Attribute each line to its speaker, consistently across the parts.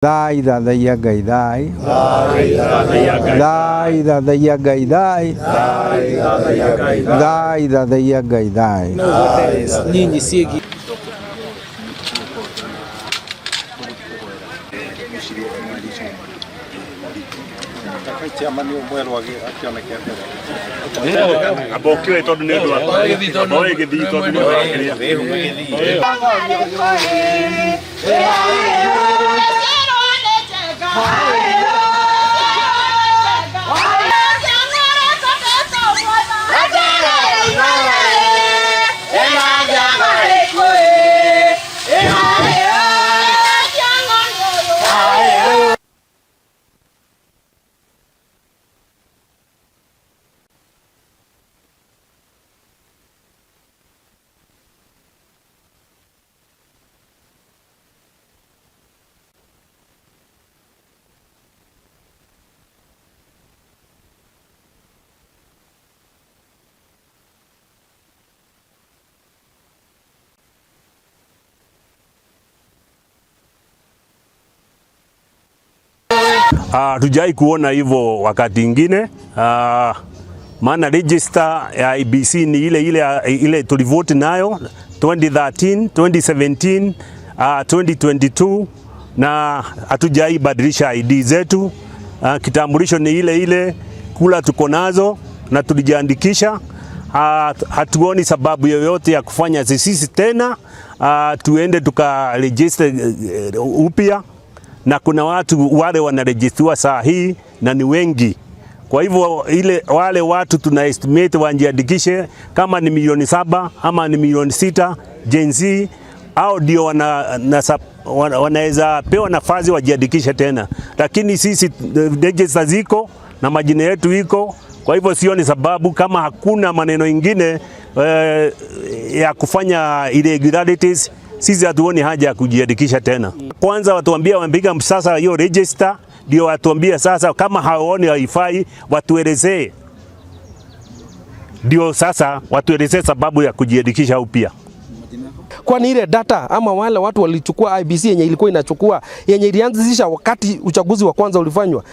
Speaker 1: Thai thathaiya Ngai thai. Thai thathaiya Ngai thai. Thai thathaiya Ngai thai.
Speaker 2: Nyinyi siegi.
Speaker 3: Amba ũkĩoe tondũ nĩ ũndũ wa amba oe gĩthii tondũ nĩ ũndũ wa kĩrĩa. Hatujai kuona hivyo wakati ingine. Maana register ya IEBC ni ile ile ile tulivote nayo 2013, 2017, 2022 na hatujai badilisha ID zetu. Kitambulisho ni ile ile, kula tuko nazo na tulijiandikisha. Hatuoni sababu yoyote ya kufanya sisi tena tuende tukaregister upya, na kuna watu wale wanarejistiwa saa hii na ni wengi. Kwa hivyo ile wale watu tuna estimate wajiandikishe kama ni milioni 7 ama ni milioni 6 Gen Z au ndio wanaweza pewa nafasi wajiandikishe tena, lakini sisi register ziko na majina yetu iko. Kwa hivyo sioni sababu kama hakuna maneno ingine ya kufanya irregularities, sisi hatuoni haja ya kujiandikisha tena. Kwanza watuambie wamepiga sasa hiyo register, ndio watuambie sasa kama hawaoni haifai, watuelezee, ndio sasa watuelezee sababu ya kujiandikisha upya.
Speaker 4: Kwani ile data ama wale watu walichukua IEBC yenye ilikuwa inachukua yenye ilianzisha wakati uchaguzi wa kwanza ulifanywa,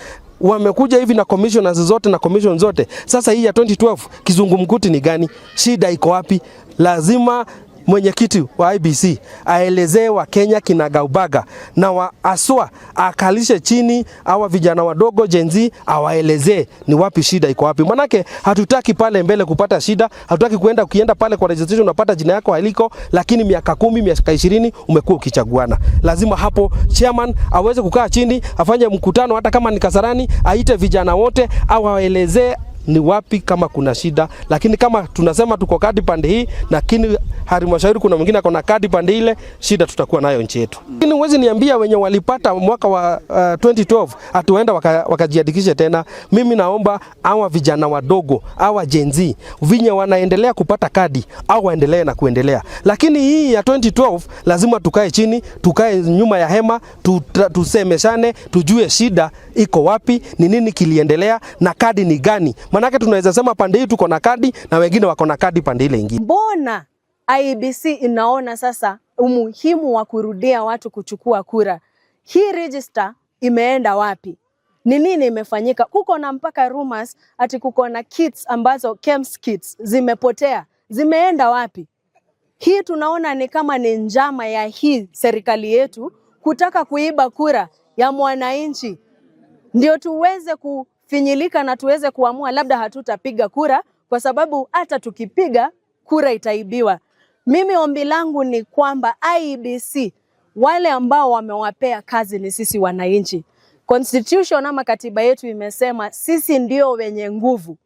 Speaker 4: wamekuja hivi na commissioners zote na commission zote. Sasa hii ya 2012 kizungumkuti ni gani? Shida iko wapi? Lazima mwenyekiti wa IEBC aelezee Wakenya kinagaubaga na wa aswa akalishe chini hawa vijana wadogo Gen Z, awaelezee ni wapi shida iko wapi. Manake hatutaki pale mbele kupata shida, hatutaki kuenda ukienda pale kwa registration unapata jina yako haliko, lakini miaka 10 miaka 20 umekuwa ukichaguana. Lazima hapo chairman aweze kukaa chini afanye mkutano, hata kama ni Kasarani, aite vijana wote awaelezee ni wapi kama kuna shida. Lakini kama tunasema tuko kadi pande hii, lakini halmashauri kuna mwingine akona kadi pande ile, shida tutakuwa nayo nchi yetu. Lakini huwezi niambia wenye walipata mwaka wa 2012 atuenda wakajiandikishe tena. Mimi naomba hawa vijana wadogo hawa Gen Z vinye wanaendelea kupata kadi au waendelee na kuendelea, lakini hii ya 2012 lazima tukae chini, tukae nyuma ya hema, tusemeshane, tujue shida iko wapi, ni nini kiliendelea na kadi ni gani. Manake tunaweza sema pande hii tuko na kadi na wengine wako na kadi pande ile ingine.
Speaker 5: Mbona IEBC inaona sasa umuhimu wa kurudia watu kuchukua kura? Hii register imeenda wapi? Ni nini imefanyika? Kuko na mpaka rumors ati kuko na kits ambazo KEMS kits zimepotea, zimeenda wapi? Hii tunaona ni kama ni njama ya hii serikali yetu kutaka kuiba kura ya mwananchi, ndio tuweze kufinyilika na tuweze kuamua labda hatutapiga kura, kwa sababu hata tukipiga kura itaibiwa. Mimi ombi langu ni kwamba IEBC wale ambao wamewapea kazi ni sisi wananchi. Constitution ama katiba yetu imesema sisi ndio wenye nguvu,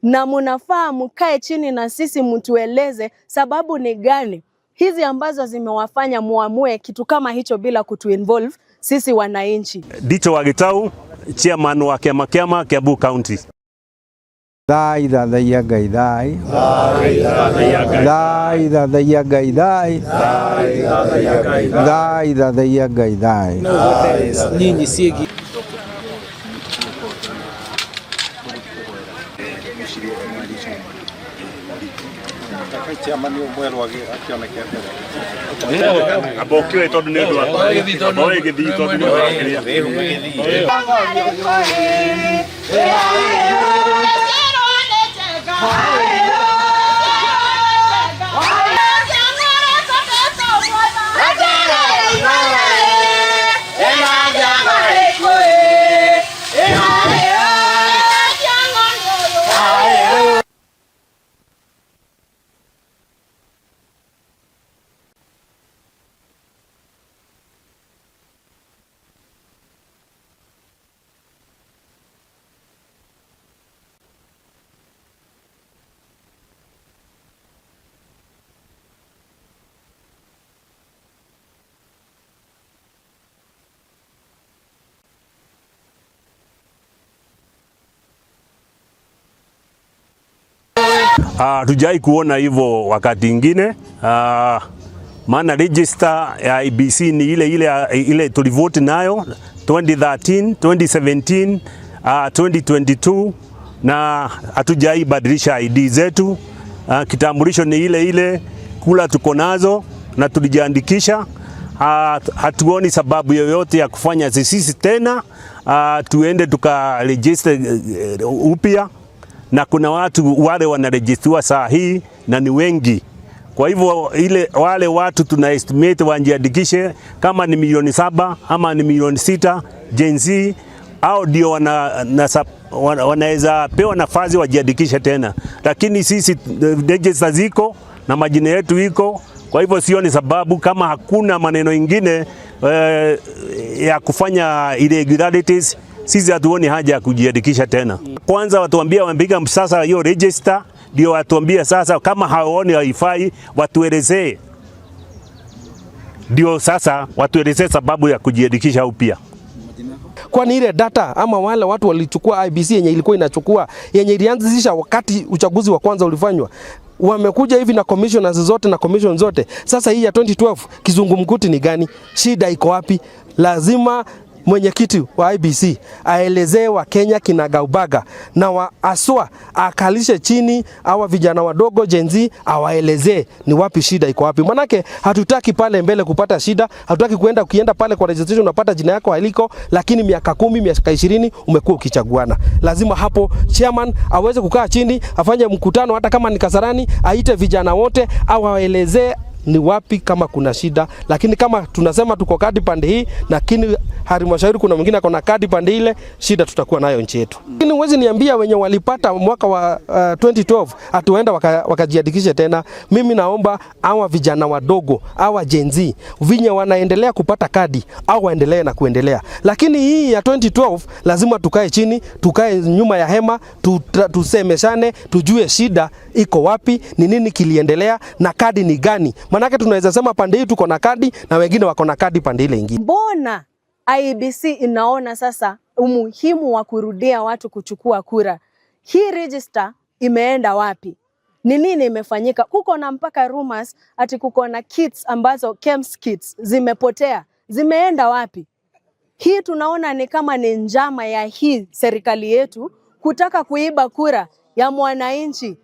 Speaker 5: na munafaa mkae chini na sisi mtueleze sababu ni gani hizi ambazo zimewafanya muamue kitu kama hicho bila kutuinvolve sisi wananchi.
Speaker 3: Dicho wa Gitau, chairman wa Kiama Kiama Kiambu County.
Speaker 1: Thai thathaiya Ngai thai. Thai thathaiya Ngai thai. Thai thathaiya Ngai thai.
Speaker 2: Nyinyi siegi.
Speaker 6: Chairman mwerũ akĩoneke mbere.
Speaker 3: Amba ũkĩoe tondũ nĩ ũndũ wa amba oe gĩthii tondũ nĩ ũndũ wa kĩrĩa. Hatujai kuona hivyo wakati ingine, maana register ya IEBC ni ile ile ile tulivote nayo 2013, 2017, 2022 na hatujai badilisha ID zetu. Kitambulisho ni ile ile, kula tuko nazo na tulijiandikisha. Hatuoni sababu yoyote ya kufanya sisi tena tuende tukaregister upya, na kuna watu wale wanarejistiwa saa hii na ni wengi. Kwa hivyo ile wale watu tuna estimate wajiandikishe kama ni milioni 7 ama ni milioni 6 Gen Z au ndio wanaweza pewa nafasi wajiandikishe tena, lakini sisi register ziko na majina yetu iko. Kwa hivyo sioni sababu kama hakuna maneno ingine ya kufanya irregularities, sisi hatuoni haja ya kujiandikisha tena. Kwanza watuambie wamepiga sasa hiyo register, ndio watuambie sasa kama hawaoni haifai, watuelezee, ndio sasa watuelezee sababu ya kujiandikisha upya.
Speaker 4: Kwani ile data ama wale watu walichukua IEBC yenye ilikuwa inachukua yenye ilianzisha wakati uchaguzi wa kwanza ulifanywa, wamekuja hivi na commissioners zote na commission zote. Sasa hii ya 2012 kizungumkuti ni gani? Shida iko wapi? Lazima mwenyekiti wa IEBC aelezee Wakenya kinagaubaga na wa aswa akalishe chini hawa vijana wadogo Gen Z, awaelezee ni wapi shida iko wapi. Manake hatutaki pale mbele kupata shida, hatutaki kuenda ukienda pale kwa registration unapata jina yako haliko, lakini miaka 10 miaka 20 umekuwa ukichaguana. Lazima hapo chairman aweze kukaa chini afanye mkutano, hata kama ni Kasarani, aite vijana wote awaelezee ni wapi kama kuna shida. Lakini kama tunasema tuko kadi pande hii, lakini halmashauri kuna mwingine akona kadi pande ile, shida tutakuwa nayo nchi yetu. Lakini huwezi niambia wenye walipata mwaka wa 2012 atuenda wakajiandikishe tena. Mimi naomba hawa vijana wadogo hawa Gen Z vinye wanaendelea kupata kadi au waendelee na kuendelea, lakini hii ya 2012 lazima tukae chini, tukae nyuma ya hema, tusemeshane, tujue shida iko wapi, ni nini kiliendelea na kadi ni gani. Manake tunaweza sema pande hii tuko na kadi na wengine wako na kadi pande ile ingine.
Speaker 5: Mbona IEBC inaona sasa umuhimu wa kurudia watu kuchukua kura? Hii register imeenda wapi? Ni nini imefanyika? Kuko na mpaka rumors ati kuko na kits ambazo KEMS kits zimepotea, zimeenda wapi? Hii tunaona ni kama ni njama ya hii serikali yetu kutaka kuiba kura ya mwananchi,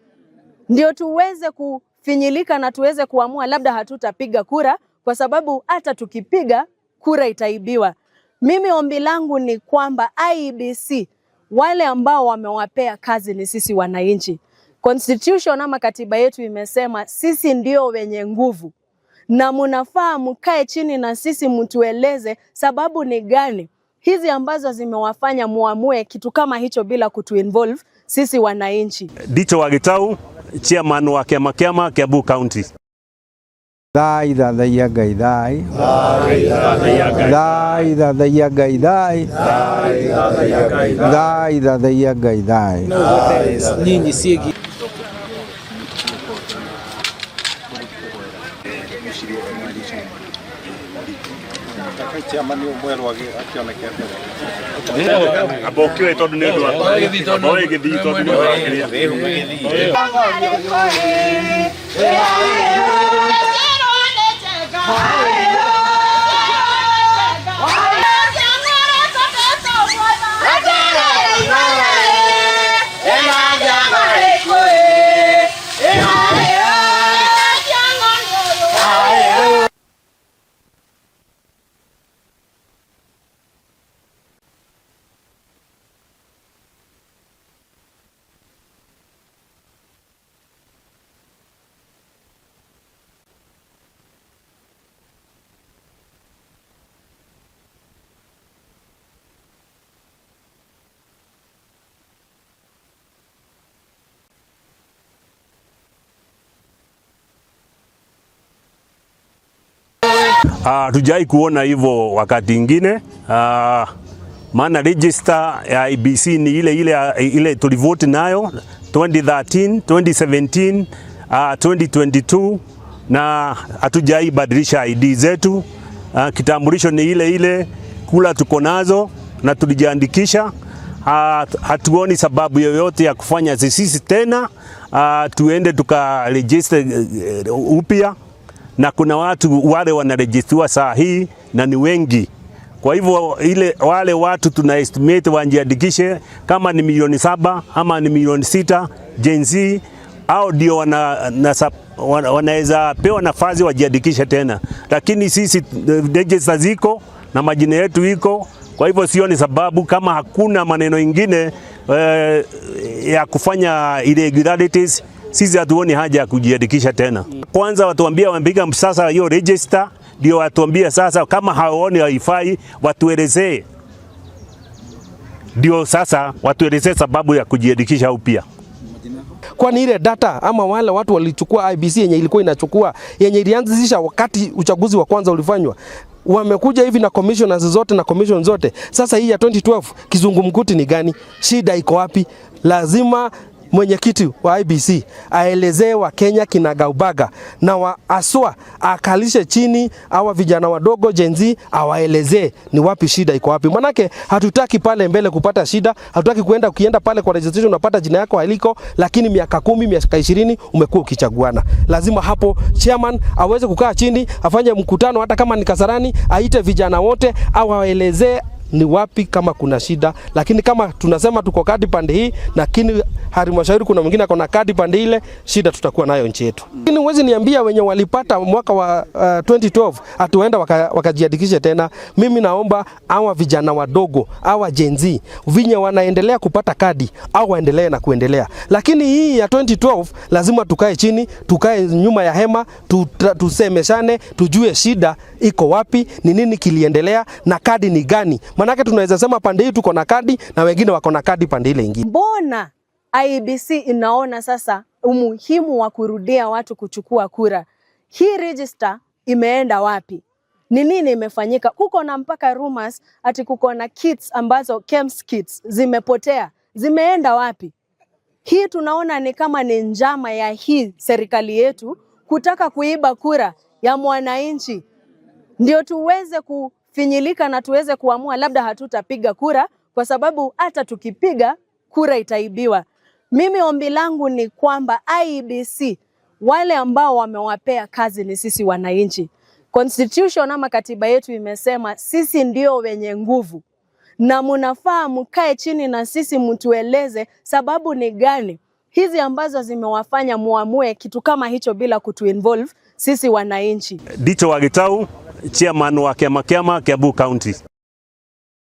Speaker 5: ndio tuweze kufinyilika na tuweze kuamua labda hatutapiga kura, kwa sababu hata tukipiga kura itaibiwa. Mimi ombi langu ni kwamba IEBC wale ambao wamewapea kazi ni sisi wananchi. Constitution ama katiba yetu imesema sisi ndio wenye nguvu, na munafaa mkae chini na sisi mtueleze sababu ni gani hizi ambazo zimewafanya muamue kitu kama hicho bila kutuinvolve sisi wananchi.
Speaker 3: Dicho wa Gitau, chairman wa Kiama Kiama Kiambu County.
Speaker 1: Thai thathaiya Ngai thai thai thathaiya Ngai thai thai thathaiya Ngai thai.
Speaker 2: Nyinyi siegi
Speaker 6: Chairman mwerũ akĩoneke mbere.
Speaker 3: Amba ũkĩoe tondũ nĩ ũndũ wa amba oe gĩthii tondũ nĩ ũndũ wa kĩrĩa.
Speaker 7: Yeah.
Speaker 3: Hatujai kuona hivyo wakati ingine, maana register ya IEBC ni ile ile ile tulivote nayo 2013, 2017, 2022 na hatujai badilisha ID zetu. Kitambulisho ni ile ile, kura tuko nazo na tulijiandikisha. Hatuoni sababu yoyote ya kufanya sisi tena tuende tukaregister upya, na kuna watu wale wanarejistiwa saa hii na ni wengi. Kwa hivyo ile wale watu tuna estimate wajiandikishe kama ni milioni 7 ama ni milioni 6 Gen Z au ndio wanaweza pewa nafasi wajiandikishe tena, lakini sisi register ziko na majina yetu iko. Kwa hivyo sioni sababu kama hakuna maneno ingine ya kufanya irregularities, sisi hatuoni haja ya kujiandikisha tena. Kwanza watuambie wamepiga sasa hiyo register, ndio watuambie sasa, kama hawaoni haifai watuelezee, ndio sasa watuelezee sababu ya kujiandikisha upya.
Speaker 4: Kwani ile data ama wale watu walichukua IEBC yenye ilikuwa inachukua, yenye ilianzisha wakati uchaguzi wa kwanza ulifanywa, wamekuja hivi na commissioners zote na commission zote. Sasa hii ya 2012 kizungumkuti ni gani? Shida iko wapi? Lazima mwenyekiti wa IEBC aelezee Wakenya kinagaubaga na wa aswa akalishe chini hawa vijana wadogo Gen Z, awaelezee ni wapi shida iko wapi. Manake hatutaki pale mbele kupata shida, hatutaki kuenda, ukienda pale kwa registration unapata jina yako haliko, lakini miaka 10, miaka 20 umekuwa ukichaguana. Lazima hapo chairman aweze kukaa chini afanye mkutano, hata kama ni Kasarani, aite vijana wote au awaelezee ni wapi kama kuna shida. Lakini kama tunasema tuko kadi pande hii, lakini halmashauri kuna mwingine akona kadi pande ile, shida tutakuwa nayo nchi yetu. Lakini huwezi niambia wenye walipata mwaka wa 2012 atuenda wakajiandikishe tena. Mimi naomba hawa vijana wadogo, hawa Gen Z vinye wanaendelea kupata kadi au waendelee na kuendelea, lakini hii ya 2012 lazima tukae chini, tukae nyuma ya hema, tusemeshane, tujue shida iko wapi, ni nini kiliendelea na kadi ni gani. Manake tunaweza sema pande hii tuko na kadi na wengine wako na kadi pande ile ingine.
Speaker 5: Mbona IEBC inaona sasa umuhimu wa kurudia watu kuchukua kura? Hii register imeenda wapi? Ni nini imefanyika? Kuko na mpaka rumors ati kuko na kits ambazo KEMS kits zimepotea, zimeenda wapi? Hii tunaona ni kama ni njama ya hii serikali yetu kutaka kuiba kura ya mwananchi, ndio tuweze kufinyilika na tuweze kuamua labda hatutapiga kura, kwa sababu hata tukipiga kura itaibiwa. Mimi ombi langu ni kwamba IEBC wale ambao wamewapea kazi ni sisi wananchi. Constitution ama katiba yetu imesema sisi ndio wenye nguvu, na munafaa mkae chini na sisi mtueleze sababu ni gani hizi ambazo zimewafanya muamue kitu kama hicho bila kutuinvolve sisi wananchi.
Speaker 3: Ndicho wa Gitau, chairman wa Kiama Kiama, Kiambu County.